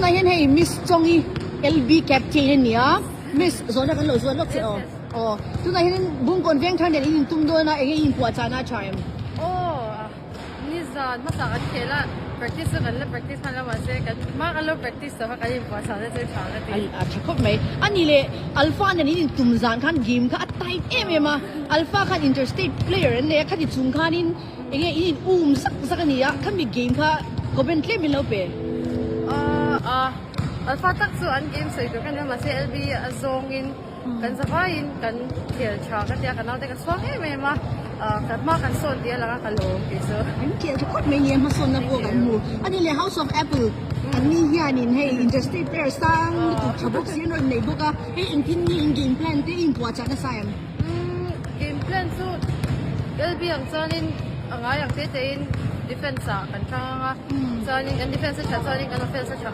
Tunah hian hei Miss Chongi LB captain a ni a, Miss zawhna kan lo zuan lawk che aw. Aw, tunah hian Bungkawn Vengthar nen in intum dawn a, enge i inpuahchahna a tha em? Aw, nizan hmasa kan khel a, practice chu kan la practice hman lo mahse kan hma kan lo practice tawh kha kan inpuahchahna chu tha ka ti. A tha khawp mai. A ni leh Alpha nen in intum zan khan game kha a tight em em a, Alpha khan interstate player an nei a, khati chung khanin Enge in in um zak zak a nia, khami game kha comment tlem in lo pe. Aaa Alpha tak chu an game sawi tur ka nia mahse LB a zawngin kan zavaiin kan khel tha ka tia ka naute ka chhuak em em a ka hma kan sawn tih a lang a ka lawm tih chu. An khel tha khawp mai nia hmasawnna pawh kan hmu. A ni leh House of Apple an ni hianin hei interstate player sang lutuk tha bawk si an rawn nei bawk a, hei engtin nge in game plan te i inpuahchah nasa em? Umm game plan chu LB ang chuanin a ngai ang te te in defense ah kan tang ang a, chuanin kan defense a that chuanin kan offense a tha.